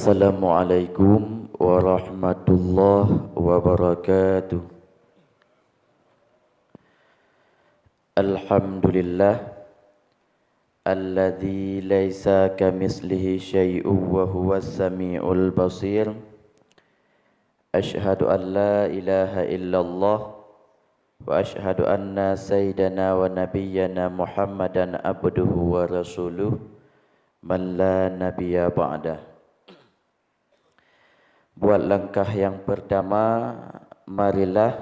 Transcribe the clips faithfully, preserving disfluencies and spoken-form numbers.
Assalamualaikum warahmatullahi wabarakatuh. Alhamdulillah, alladzi laisa kamitslihi syai'un wa huwas samiul basir. Asyhadu an la ilaha illallah wa asyhadu anna sayyidana wa nabiyyana Muhammadan abduhu wa rasuluh, man la nabiyya ba'dah. Buat langkah yang pertama, marilah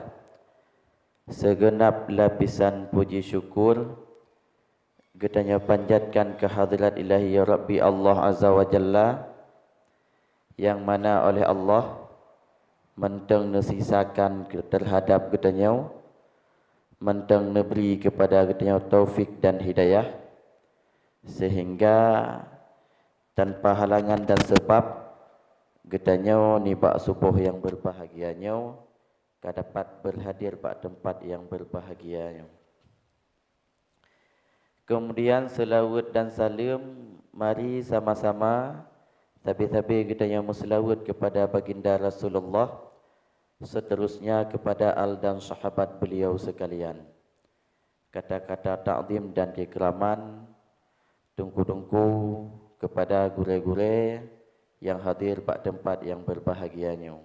segenap lapisan puji syukur geutanyoe panjatkan keu hadrat Ilahi Rabbi Allah Azza wa Jalla, nyang mana oleh Allah mantong neusisakan keu, terhadap geutanyoe, mantong neubri keupada geutanyoe taufik dan hidayah, sehingga tanpa halangan dan sebab, geutanyoe nibak suboh nyang berbahagia nyoe ka dapat berhadir bak teumpat nyang berbahagia nyoe. Kemudian seulaweuet dan saleuem, mari sama-sama sabe-sabe geutanyoe meuseulaweuet keupada Baginda Rasulullah, seterusnya keupada al dan sahabat beliau sekalian. Kata-kata takzim dan keikraman teungku-teungku keupada gurée-gurée nyang hadir bak teumpat nyang berbahagia nyoe.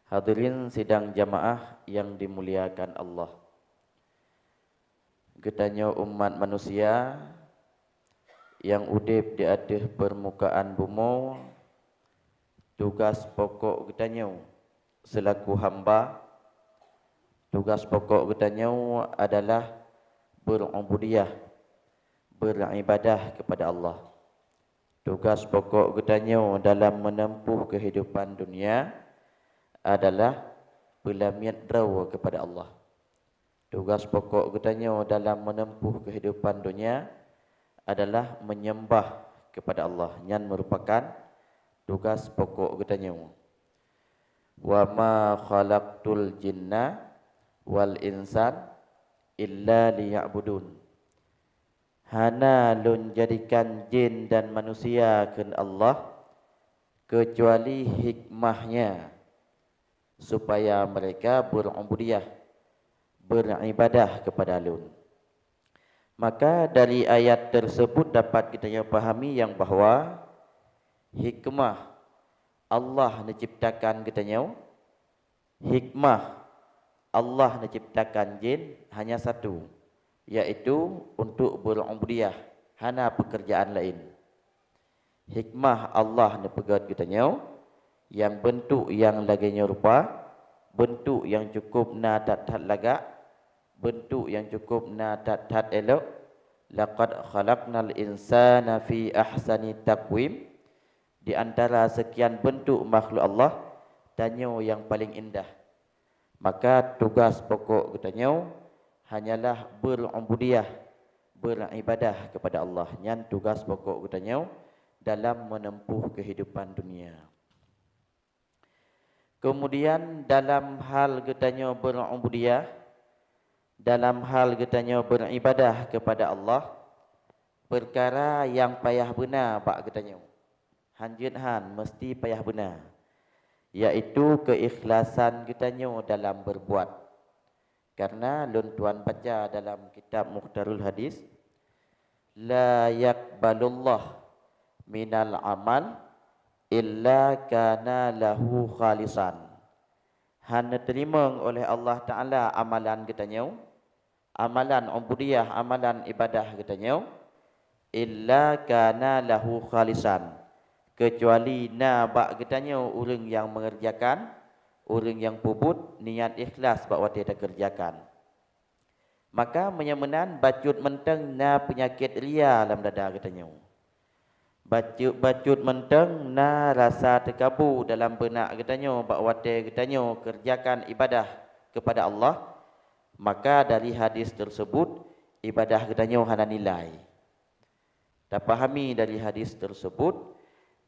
Hadirin sidang jamaah nyang dimuliakan Allah. Geutanyoe umat manusia nyang udeb di ateueh peurmukaan bumoe, tugas pokok geutanyoe seulaku hamba, tugas pokok geutanyoe adalah beurubudiyah, beuribadah keupada Allah. Tugas pokok geutanyoe dalam meuneumpuh keuhidupan dunia adalah peulamiet droe keupada Allah. Tugas pokok geutanyoe dalam meuneumpuh keuhidupan dunia adalah meunyeumbah keupada Allah. Nyan meurupakan tugas pokok geutanyoe. "Wa ma khalaqtul jinna wal insan illa liya'budun." Hana Lôn jadikan jin dan manusia, kheun Allah, keucuali hikmahnya supaya mereka beurubudiyah, beuribadah keupada Lôn. Maka dari ayat tersebut dapat geutanyoe pahami nyang bahwa hikmah Allah neuciptakan geutanyoe, hikmah Allah neuciptakan jin hanya satu, yaitu untuk beurubudiyah, hana peukeurjaan laén. Hikmah Allah neupeugét geutanyoe, nyang beuntuk nyang lagée nyoe rupa, beuntuk nyang cukup na that-that lagak, beuntuk nyang cukup na that-that élok, "Laqad khalaqnal insana fi ahsani taqwim." Di antara seukian beuntuk makhlok Allah, tanyoe nyang paleng indah. Maka tugas pokok geutanyoe hanyalah beurubudiyah, beuribadah keupada Allah. Nyan tugas pokok geutanyoe dalam meuneumpuh keuhidupan dunia. Keumudian dalam hal geutanyoe beurubudiyah, dalam hal geutanyoe beuribadah keupada Allah, peukara nyang payah beuna bak geutanyoe, hanjeuet han meuseuti payah beuna, yaitu keuikhlasan geutanyoe dalam beurbuat. Karna lôn tuan baca dalam kitab Mukhtarul Hadis, "La yaqbalullah minal amal illa kana lahu khalisan." Hana neuteurimong oleh Allah Taala amalan geutanyoe, amalan ubudiyah, amalan ibadah geutanyoe, "illa kana lahu khalisan," keucuali na bak geutanyoe ureuëng nyang meungeurjakan, ureuëng nyang peubuet niat ikhlas bak watée takeureujakan. Maka meunyoe meunan, bacut mantong na peunyakét ria lam dada geutanyoe. Bacut, bacut mantong na rasa teukabu dalam beunak geutanyoe bak watée geutanyoe keureujakan ibadah keupada Allah, maka dari hadis teusebut ibadah geutanyoe hana nilai. Tapahami dari hadis teusebut,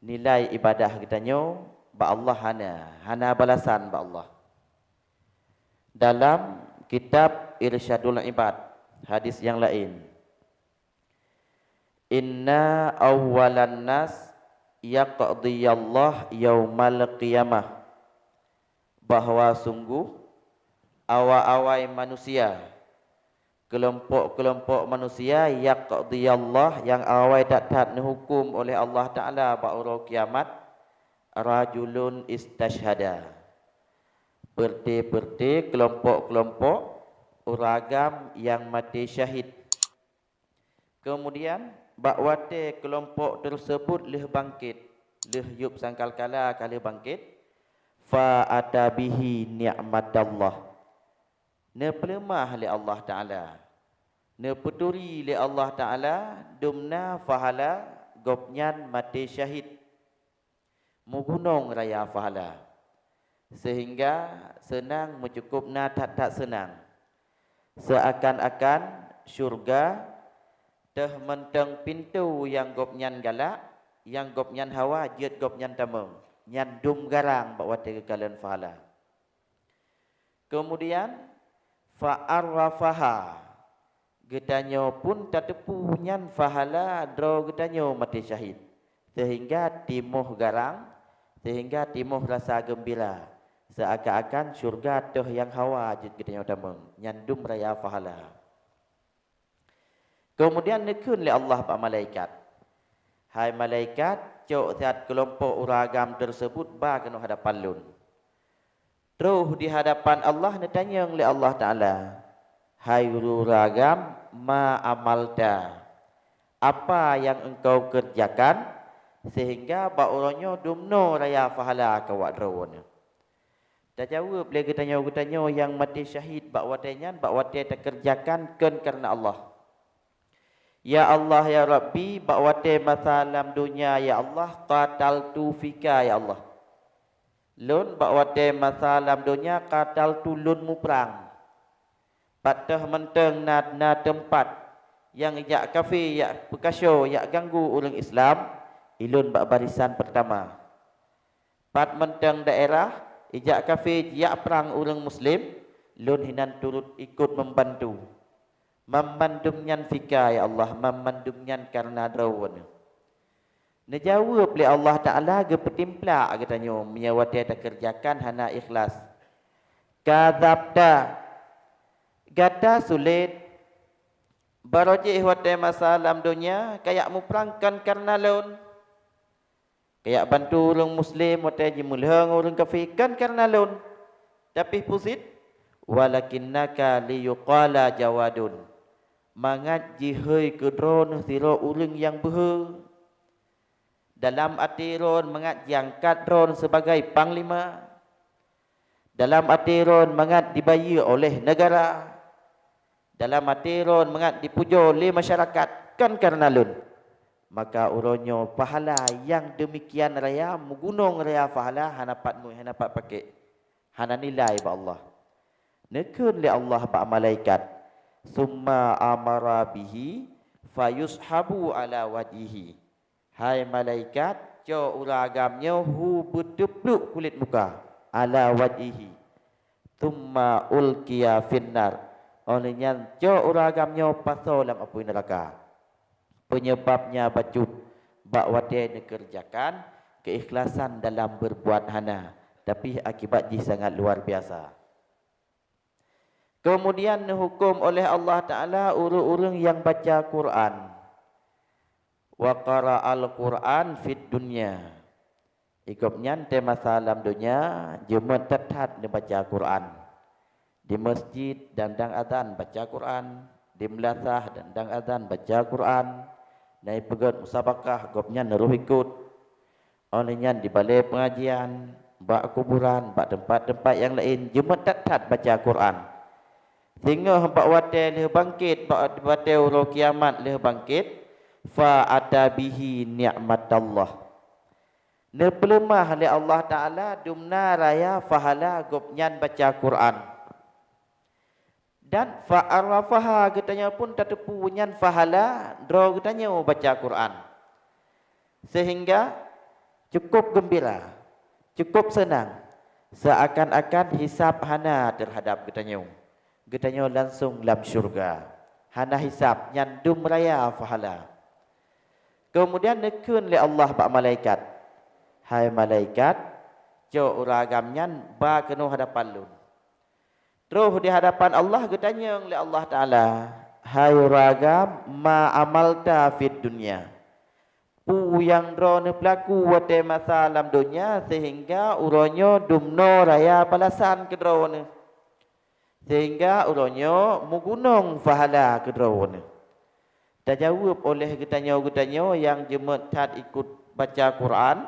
nilai ibadah geutanyoe bak Allah hana, hana balasan bak Allah. Dalam kitab Irsyadul Ibad, hadis nyang laén, "Inna awwalan nas yaqdiyallah yaumal qiyamah, bahwa sungguh awai-awai manusia, kelompok-kelompok manusia, yaqdiyallah, nyang awai that-that neuhuköm oleh Allah Taala bak uroe kiamat, rajulun istashhada, peureuté-peureuté, kelompok-kelompok ureuëng agam nyang maté syahid. Keumudian, bak watée keulompok teuseubut lheueh bangkét, lheueh yub sangkal kala ka lheueh bangkét, fa ata bihi ni'matallah, neupeuleumah lé Allah Taala, neupeuturi lé Allah Taala dumna pahala gobnyan maté syahid, meugunong raya pahala, seuhingga seunang meucukôb na that-that seunang, seuakan-akan syeuruga teuh mantong pintoe nyang gobnyan galak, nyang gobnyan hawa jeuet gobnyan tamong, nyan dum garang bak watée geukalon pahala. Keumudian, fa arrafaha, geutanyoe pun tateupeue nyan pahala droe geutanyoe maté syahid, seuhingga timoh garang, seuhingga timoh rasa geumbira, seuakan-akan syeuruga teuh nyang hawa jeuet geutanyoe tamong, nyan dum raya pahala. Keumudian neukheun lé Allah bak malaikat, "Hai malaikat, cok that keulompok ureuëng agam teuseubut ba keunoe hadapan lôn." Troh di hadapan Allah neutanyong lé Allah Taala, "Hai ureuëng agam, ma amalta? Apa nyang engkau keureujakan seuhingga bak uroe nyoe dumnoe raya pahala keu awak droeneuh?" Tajaweueb lé geutanyoe-geutanyoe nyang maté syahid bak watée nyan, bak watée takeureujakan kon kareuna Allah. "Ya Allah, ya Rabbi, bak watée masa lam donya, ya Allah, qataltu fika, ya Allah. Lôn bak watée masa lam donya qataltu, lôn muprang. Pat teuh mantong na, na teumpat nyang ijak kafé jak peukaso, jak ganggu ureuëng Islam, ilôn bak barisan peurtama. Pat mantong daerah ijak kafé jak prang ureuëng Muslim, lôn hinan turot ikot membantu. Banmandum nyan fika, ya Allah, banmandum nyan kareuna droeneuh." Neujaweueb lé Allah Taala geupeutimplak geutanyoe meunyoe watée takeureujakan hana ikhlas. "Kadzabta, gata sulet, barô jih watée masa lam donya kajak muprang kon kareuna lôn, kajak bantu ureuëng Muslim watée jimeulheueng ureuëng kafé kon kareuna lôn, tapi peue cit, walakinnaka liyuqala jawadun, mangat jihôi keu droeneuh sidroe ureuëng nyang beuhe. Dalam até droen mangat jiangkat droen sibagai panglima. Dalam até droen mangat dibayeue oleh neugara. Dalam até droen mangat dipujoe lé masyarakat, kon kareuna lôn. Maka uroe nyoe pahala nyang deumikian raya, meugunong raya pahala, hana pat mui, hana pat pakék, hana nilai bak Allah." Neukheun lé Allah bak malaikat, "Summa amara bihi fayushabu ala wajhihi." "Hai malaikat, cok ureuëng agam nyoe hu beuteuplok kulét muka, ala wajhihi, tsumma ulqiya finnar, óh lheueh nyan cok ureuëng agam nyoe pasoe lam apui neuraka." Peunyeubab nyan bacut bak watée neukeureujakan keuikhlasan dalam beurbuat hana, tapi akibat jih sangat luar biasa. Keumudian neuhuköm oleh Allah Taala ureuëng-ureuëng nyang baca Quran. "Wa qara'al Qur'an fid dunya." Gobnyan teuh masa lam donya jeuet that-that neubaca Quran. Di masjid dan dang azan baca Quran, di meulasah dan dang azan baca Quran, na jipeugét musabakah gobnyan rôh ikot. Óh lheueh nyan di balée peungajian, bak kuburan, bak teumpat-teumpat nyang laén, jeuet that-that baca Quran. Singoh bak watée lheueh bangkét, bak watée uroe kiamat lheueh bangkét, fa ata bihi ni'matallah. Neupeuleumah lé Allah Taala dumna raya pahala gobnyan baca Quran. Dan fa arrafaha, geutanyoe pun tateupeue nyan pahala droe geutanyoe baca Quran. Seuhingga cukôp geumbira, cukôp seunang, seuakan-akan hisab hana teuhadab geutanyoe. Geutanyoe langsong lam syeuruga. Hana hisab, nyan dum raya pahala. Keumudian neukheun lé Allah bak malaikat, "Hai malaikat, cok ureuëng agam nyan ba keunoe hadapan lôn." Troh di hadapan Allah geutanyong lé Allah Taala, "Hai ureuëng agam, ma amalta fid dunya?" Peue nyang droeneuh peulaku watée masa lam donya seuhingga uroe nyoe dumnoe raya balasan keu droeneuh, seuhingga uroe nyoe meugunong pahala keu droeneuh? Tajaweueb oleh geutanyoe-geutanyoe nyang jeumeut that ikot baca Quran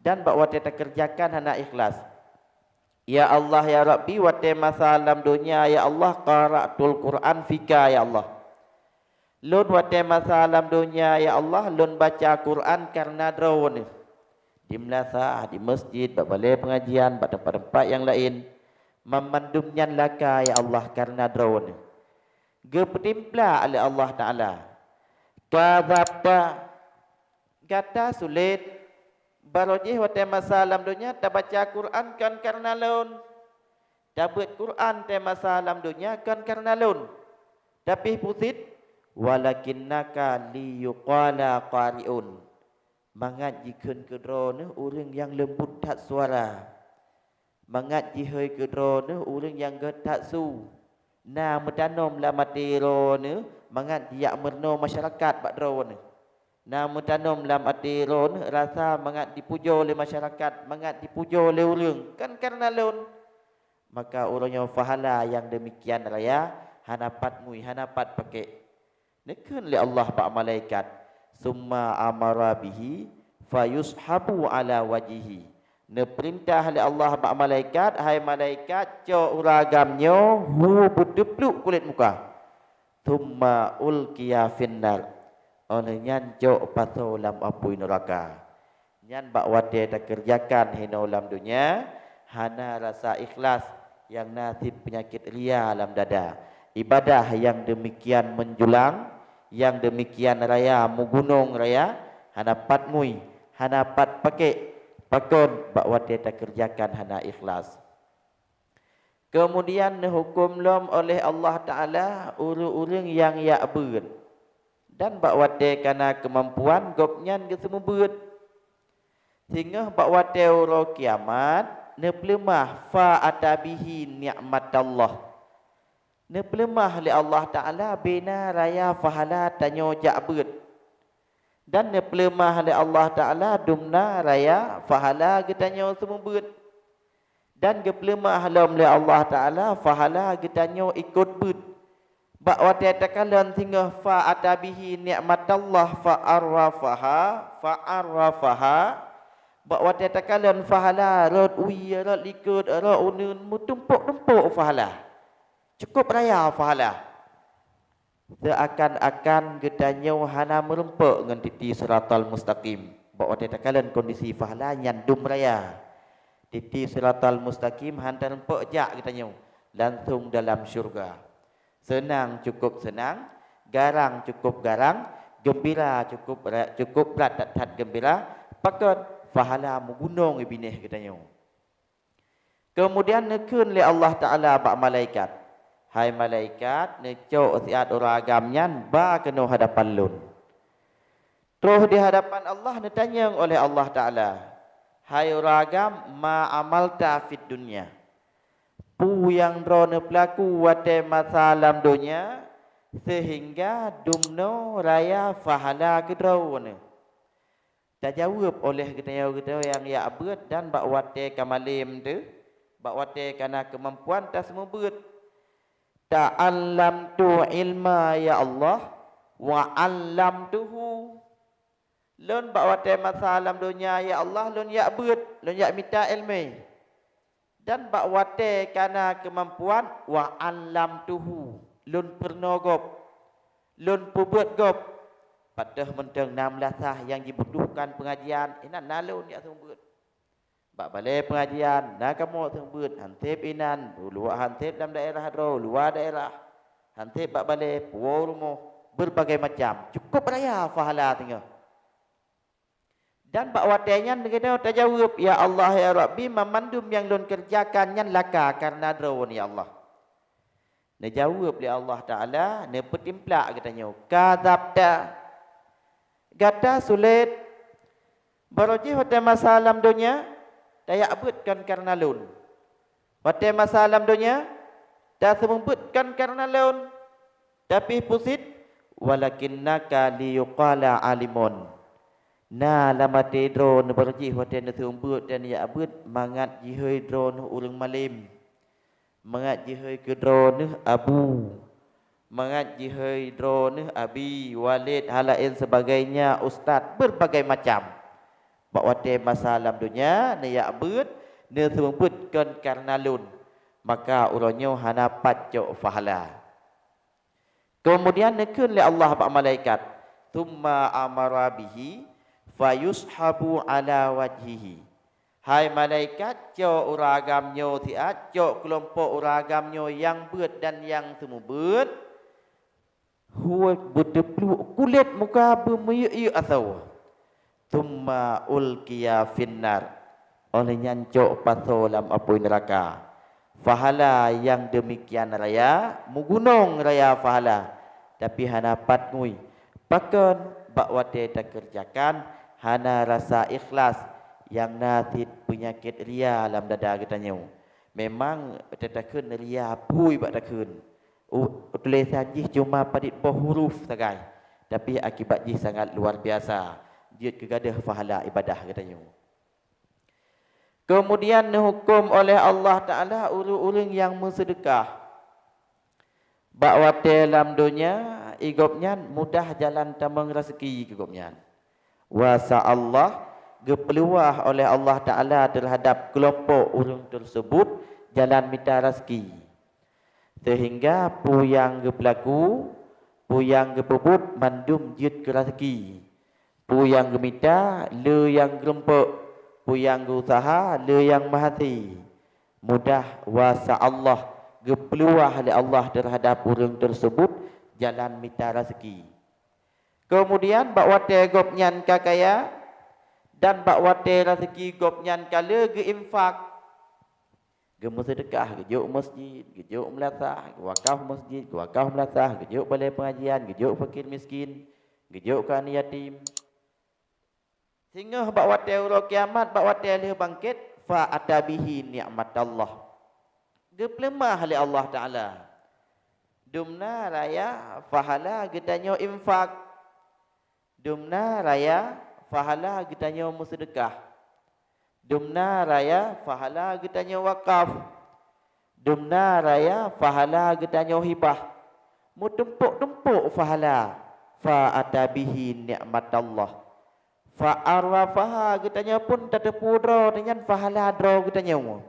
dan bak watée takeureujakan hana ikhlas. Ya Allah, ya Rabbi, watée masa lam donya, ya Allah, qara'tul Quran fika, ya Allah. Lôn watée masa lam donya, ya Allah, lôn baca Quran kareuna droeneuh. Di meulasah, di masjid, bak balée pengajian, bak teumpat-teumpat nyang laén, mamandum nyan laka, ya Allah, kareuna droeneuh. Geupeutimplak lé Allah Taala. Kadzabta, gata sulet. Barô jih watée masa lam donya tabaca Quran kon kareuna lôn. Tabeuet Quran tée masa lam donya kon kareuna lôn. Tapi pusit, walakinnaka liyuqala qari'un. Mangat jikheun keu droeneuh ureuëng nyang leumbut that suara. Mangat jihôi keu droeneuh ureuëng nyang gét that su. Na meutanom lam até droeneuh mangat jijak meurunoe masyarakat bak droeneuh. Na meutanom lam até droeneuh rasa mangat dipujoe lé masyarakat, mangat dipujoe lé ureuëng, kon kareuna lôn. Maka uroe nyoe pahala nyang deumikian raya hana pat ngui, hana pat pakék. Neukheun lé Allah bak malaikat, "Summa amara bihi fayushabu ala wajhihi." Neupeurintah lé Allah bak malaikat, "Hai malaikat, cok ureuëng agam nyoe hu beuteupluek kulét muka." "Tsumma ulqiya finnar." Óh lheueh nyan cok pasoe lam apui neuraka. Nyan bak watée takeureujakan hinoe lam donya, hana rasa ikhlas nyang na cit peunyakét ria lam dada. Ibadah nyang deumikian meunjulang, nyang deumikian raya meugunong raya, hana pat ngui, hana pat pakék, pakon bak watée takeureujakan hana ikhlas. Keumudian neuhuköm lom oleh Allah Taala ureuëng-ureuëng nyang jak beuet, dan bak watée kana keumampuan gobnyan geuseumeubeuet. Singoh bak watée uroe kiamat, neupeuleumah fa atabihi nikmatallah. Neupeuleumah lé Allah Taala bina raya pahala tanyoe jak beuet. Dan neupeuleumah lé Allah Taala dumna raya pahala geutanyoe seumeubeuet. Dan geupeuleumah lom lé Allah Taala pahala geutanyoe ikot beuet. Bak watée takalon singoh fa atabihi nikmatallah fa arrafaha, fa arrafaha. Bak watée takalon pahala rot wie, rot likot, rot uneuen, meutumpok-tumpok pahala. Cukup raya pahala. Seuakan-akan geutanyoe hana meurumpok ngon titi siratal mustaqim. Bak watée takalon kondisi pahala nyan dum raya. Titi siratal mustaqim hana tarumpok jak geutanyoe, langsong dalam syurga. Seunang cukup seunang, garang cukup garang, geumbira cukup ra-, cukup brat that-that geumbira, pakon pahala meugunong binéh geutanyoe. Keumudian neukheun lé Allah Taala bak malaikat, "Hai malaikat, neucok siat ureuëng agam nyan ba keunoe hadapan lôn." Troh di hadapan Allah neutanyong oleh Allah Taala, "Hai ureuëng agam, ma amalta fid dunya?" Peue nyang droeneuh peulaku watée masa lam donya, seuhingga dumnoe raya pahala keu droeneuh? Tajaweueb oleh geutanyoe-geutanyoe nyang jak beuet dan bak watée ka malem teuh, bak watée kana keumampuan taseumeubeuet. "Ta'allamtu ilma ya Allah, wa 'allamtuhu." Lôn bak watée masa lam donya, ya Allah, lôn jak beuet, lôn jak mita iéleumé. Dan bak watée kana keumampuan, wa 'allamtuhu, lôn peurunoe gob, lôn peubeuet gob. Padahai mantong na meulasah nyang jibutuhkan peungajian, inan na lôn jak seumeubeuet. Bak balée peungajian na kamoe seumeubeuet, han seb inan, luwa han seb lam daerah droe, luwa daerah, han seb bak balée, puwoe rumoh, beurbagai macam. Cukup raya pahala singoh. Dan bak watée nyan geutanyoe tajaweueb, "Ya Allah, ya Rabbi, mamandum nyang lôn keureujakan nyan laka kareuna Droen, ya Allah." Neujaweueb lé Allah Taala, neupeutimplak geutanyoe, "Kadzabta, gata sulet." Barô jih watée masa lam donya, tajak beuet kon kareuna lôn. Watée masa lam donya, taseumeubeuet kon kareuna lôn. Tapi pusit, walakinnaka liyuqala alimun. Na lam até droeneuh barô jih watée neuseumeubeuet dan jak beuet mangat jihôi droeneuh ureuëng malém. Mangat jihôi keu droeneuh abu, mangat jihôi droeneuh abi, walid, halaén seubagainya, ustaz, beurbagai macam. Bak watée masa lam donya neujak beuet, neuseumeubeuet kon kareuna lôn, maka uroe nyoe hana pat cok pahala. Keumudian neukheun lé Allah bak malaikat, "Tsumma amara bihi fayushabu ala wajhihi." Hai malaikat, cok ureuëng agam nyoe siat, cok keulompok ureuëng agam nyoe nyang beuet dan nyang seumeubeuet, huwet beuteupluek kulét muka beumiyuek-yuek asoe. Tsumma ulqiya finnar. Óh lheueh nyan cok pasoe lam apui neuraka. Pahala nyang deumikian raya, meugunong raya pahala, tapi hana pat ngui. Pakon? Bak watée takeureujakan hana rasa ikhlas, nyang na cit peunyakét ria lam dada geutanyoe. Memang teutakheun ria phui bak takheun. U-, tulésan jih cuma padit boh huruf sagai, tapi akibat jih sangat luar biasa, jeuet keu gadôh pahala ibadah geutanyoe. Keumudian neuhuköm oleh Allah Taala ureuëng-ureuëng nyang meuseudeukah. Bak watée lam donya, i gobnyan mudah jalan tamong raseuki keu gobnyan. Wasa Allah geupeuluwah oleh Allah Taala teuhadab keulompok ureuëng teuseubut jalan mita raseuki. Seuhingga peue nyang geupeulaku, peue nyang geupeubuet mandum jeuet keu raseuki. Peue nyang geumita, le nyang geurumpok, peue nyang geuuseuha, le nyang meuhase. Mudah wasa Allah geupeuluwah lé Allah teuhadab ureuëng teuseubut jalan mita raseuki. Keumudian bak watée gobnyan ka kaya dan bak watée raseuki gobnyan ka le geuinfak, geumeuseudeukah, geujok meuseujid, geujok meulasah, geuwakaf meuseujid, geuwakaf meulasah, geujok balée peungajian, geujok fakir miskin, geujok keu aneuk yatim. Singoh bak watée uroe kiamat, bak watée lheueh bangkét, fa ata bihi nikmatallah. Geupeuleumah lé Allah Taala. Dumna raya pahala geutanyoe infak. Dumna raya pahala geutanyoe meuseudeukah. Dumna raya pahala geutanyoe wakaf. Dumna raya pahala geutanyoe hibah. Meutumpôk-tumpôk pahala. Fa ata bihi nikmatallah. Fa arrafaha, geutanyoe pun tateupeue droe nyan pahala droe geutanyoe.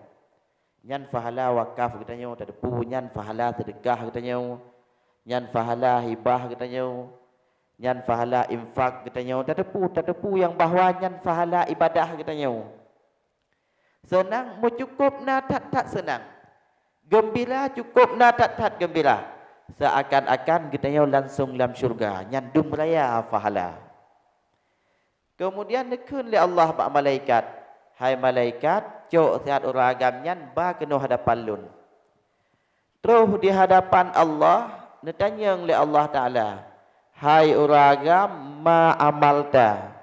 Nyan pahala wakaf geutanyoe tateupeue, nyan pahala seudeukah geutanyoe, nyan pahala hibah geutanyoe, nyan pahala infak geutanyoe tateupeue, tateupeue nyang bahwa nyan pahala ibadah geutanyoe. Seunang meucukôb na that-that seunang. Geumbira cukôb na that-that geumbira. Seuakan-akan geutanyoe langsong lam syeuruga, nyan dum raya pahala. Keumudian neukheun lé Allah bak malaikat, "Hai malaikat, cok siat ureuëng agam nyan ba keunoe hadapan lôn." Troh di hadapan Allah, neutanyong lé Allah Taala, "Hai ureuëng agam, ma amalta?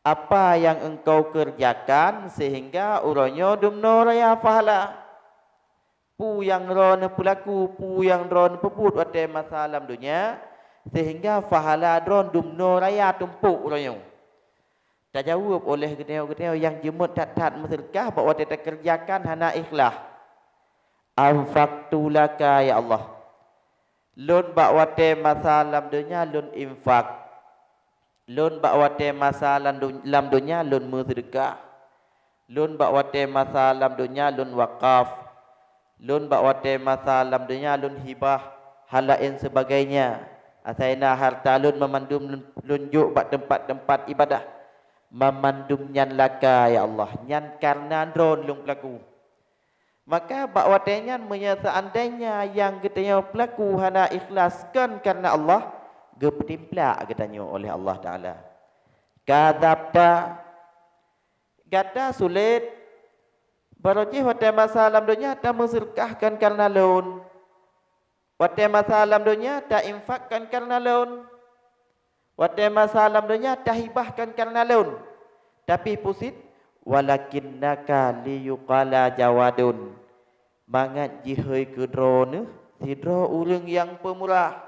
Apa nyang engkau keureujakan seuhingga uroe nyoe dumnoe raya pahala?" Peue nyang droeneuh peulaku, peue nyang droeneuh peubuet watée masa lam donya, seuhingga pahala droeneuh dumnoe raya tumpôk uroe nyoe? Tajaweueb oleh geutanyoe-geutanyoe nyang jeuet that-that meuseudeukah bak watée takeureujakan hana ikhlas. Anfaqtu laka, ya Allah. Lôn bak watée masa lam donya lôn infak. Lôn bak watée masa lam do-, lam donya lôn meuseudeukah. Lôn bak watée masa lam donya lôn wakaf. Lôn bak watée masa lam donya lôn hibah, hal laén seubagainya. Asai na harta lôn banmandum lôn, lôn jok bak teumpat-teumpat iébadah. Banmandum nyan laka, ya Allah, nyan kareuna Droe lôn peulaku. Maka bak watée nyan, meunyoe seuandainya nyang geutanyoe peulaku hana ikhlas kon kareuna Allah, geupeutimplak geutanyoe oleh Allah Taala. Kadzabta, gata sulet, barô jih watée masa lam donya tameuseudeukah kon kareuna Lôn. Watée masa lam donya tainfak kon kareuna Lôn. Watée masa lam donya tahibah kon kareuna Lôn. Tapi pusit, "Walakinnaka liyuqala jawadun." Mangat jihôi keu droeneuh sidroe ureuëng nyang peumurah.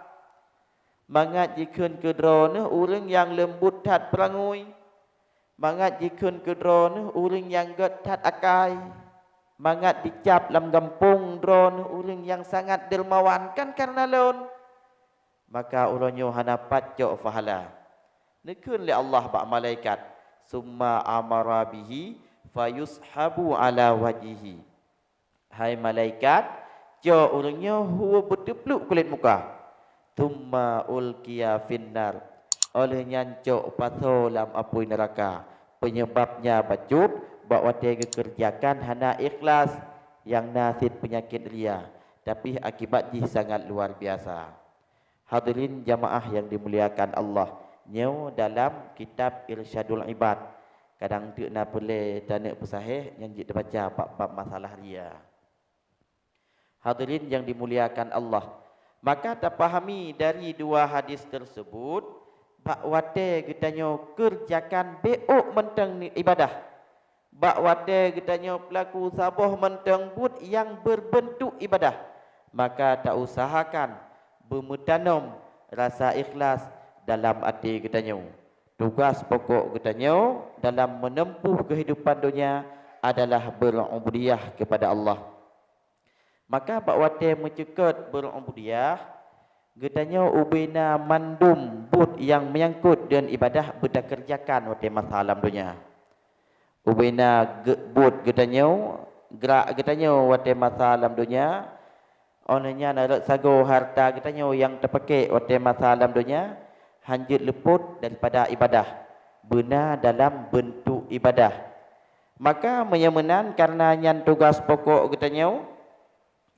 Mangat jikheun keu droeneuh ureuëng nyang leumbut that peurangui. Mangat jikheun keu droeneuh ureuëng nyang gét that akai. Mangat dicap lam gampông droeneuh ureuëng nyang sangat dermawan kan kareuna lôn. Maka uroe nyoe hana pat cok pahala. Neukheun lé Allah bak malaikat, "Summa amara bihi fayushabu ala wajhihi." "Hai malaikat, cok ureuëng nyoe hue beuteupluek kulét muka, tsumma ulqiya finnar, óh lheueh nyan cok pasoe lam apui neuraka. Peunyebabnya bacut bak watée geukeureujakan hana ikhlas, nyang na cit peunyakét ria, tapi akibat jih sangat luar biasa." Hadirin jamaah yang dimuliakan Allah, nyoe dalam kitab Irsyadul Ibad. Kadang teuk na peureulée taneuk peusahéh nyang jeuet teubaca bab-bab masalah ria. Hadirin yang dimuliakan Allah, maka tapahami dari dua hadis tersebut, bak watée geutanyoe keureujakan bék ôk mantong ibadah. Bak watée geutanyoe peulaku saboh mantong buet nyang beurbeuntuk ibadah, maka tausahakan beumeutanom rasa ikhlas dalam até geutanyoe. Tugas pokok geutanyoe dalam meuneumpôh keuhidupan donya adalah beur'ubudiyah keupada Allah. Maka bak watée meuceukeut beur'ubudiyah, geutanyoe ubena mandum buet nyang meunyangkot deungon ibadah beutakeureujakan watée masa lam donya. Ubena ge-, buet geutanyoe, grak geutanyoe watée masa lam donya, óh lheueh nyan rot sagoe hareuta geutanyoe nyang teupakék watée masa lam donya, hán jeuet leupot daripada ibadah, beuna dalam beuntuk ibadah. Maka meunyoe meunan, kareuna nyan tugas pokok geutanyoe,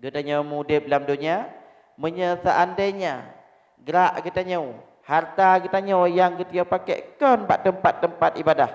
geutanyoe udeb lam donya, meunyoe seuandainya grak geutanyoe, hareuta geutanyoe nyang geutanyoe pakék kon bak teumpat-teumpat ibadah,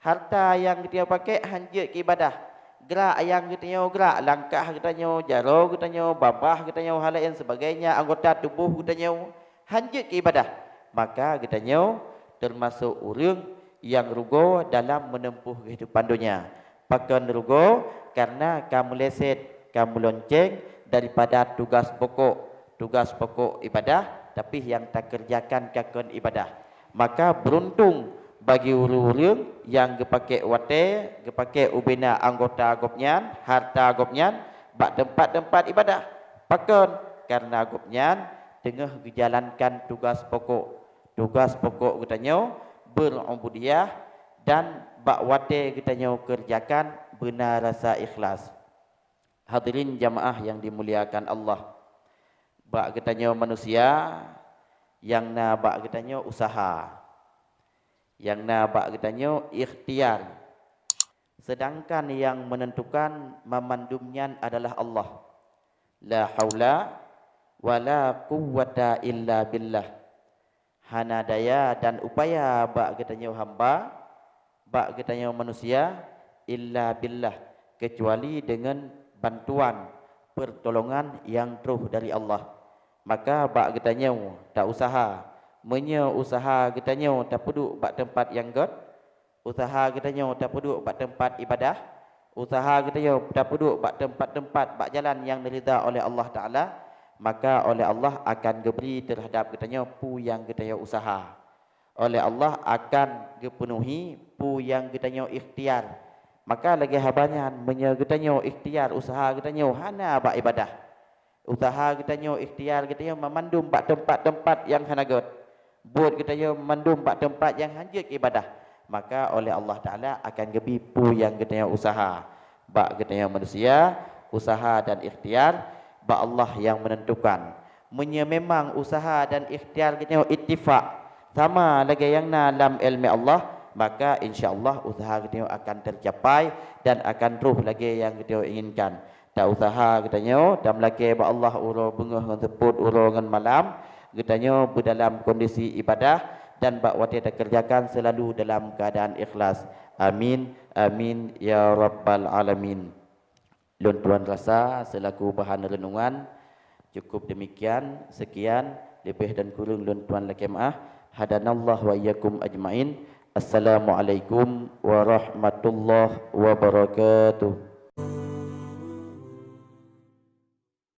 hareuta nyang geutanyoe pakék hán jeuet keu ibadah, grak nyang geutanyoe grak, langkah geutanyoe, jaroe geutanyoe, babah geutanyoe, hal laén seubagainya anggota tuboh geutanyoe hán jeuet keu ibadah, maka geutanyoe teumasok ureuëng nyang rugoe dalam meuneumpôh keuhidupan donya. Pakon rugoe? Kareuna ka meuleset, ka meulonceng daripada tugas pokok, tugas pokok ibadah, tapi nyang takeureujakan ka kon ibadah. Maka beuruntung bagi ureuëng-ureuëng nyang geupakék watée, geupakék ubena anggota gobnyan, hareuta gobnyan, bak teumpat-teumpat ibadah. Pakon? Kareuna gobnyan teungoh geujalankan tugas pokok. Tugas pokok geutanyoe beur'ubudiyah dan bak watée geutanyoe keureujakan beuna rasa ikhlas. Hadirin jamaah yang dimuliakan Allah, bak geutanyoe manusia, nyang na bak geutanyoe useuha, nyang na bak geutanyoe ikhtiar. Seudangkan nyang meunentukan mamandum nyan adalah Allah. La haula wala quwwata illa billah. Hana daya dan upaya bak geutanyoe hamba, bak geutanyoe manusia, illa billah, keucuali deungon bantuan, peurtolongan nyang troh dari Allah. Maka bak geutanyoe tauseuha, meunyoe useuha geutanyoe tapeuduek bak teumpat nyang gét, useuha geutanyoe tapeuduek bak teumpat ibadah, useuha geutanyoe tapeuduek bak teumpat-teumpat bak jalan nyang neuridha oleh Allah Taala, maka oleh Allah akan geubri teuhadab geutanyoe peue nyang geutanyoe useuha. Oleh Allah akan geupeunuhi peue nyang geutanyoe ikhtiar. Maka lagée haba nyan, meunyoe geutanyoe ikhtiar useuha geutanyoe hana bak ibadah, useuha geutanyoe, ikhtiar geutanyoe mamandum bak teumpat-teumpat nyang hana gét, buet geutanyoe mamandum bak teumpat nyang hán jeuet keu ibadah, maka oleh Allah Taala akan geubri peue nyang geutanyoe useuha. Bak geutanyoe manusia, useuha dan ikhtiar bak Allah nyang meunentukan. Meunyoe memang useuha dan ikhtiar geutanyoe ittifak, sama lagée nyang na lam iéleumé Allah, maka insya Allah useuha geutanyoe akan teucapai dan akan troh lagée nyang geutanyoe inginkan. Tauseuha geutanyoe, tameulakée bak Allah uroe beungoh ngon seupôt uroe ngon malam, geutanyoe beudalam kondisi ibadah dan bak watée takeureujakan seulalu dalam keuadaan ikhlas. Amin, amin, ya rabbal alamin. Lôn tuan rasa seulaku bahan reunungan, cukup deumikian, seukian, leubeh dan kureueng lôn tuan lakée meu'ah. Hadanallahu wa iyyakum ajmain. Assalamualaikum warahmatullahi wabarakatuh.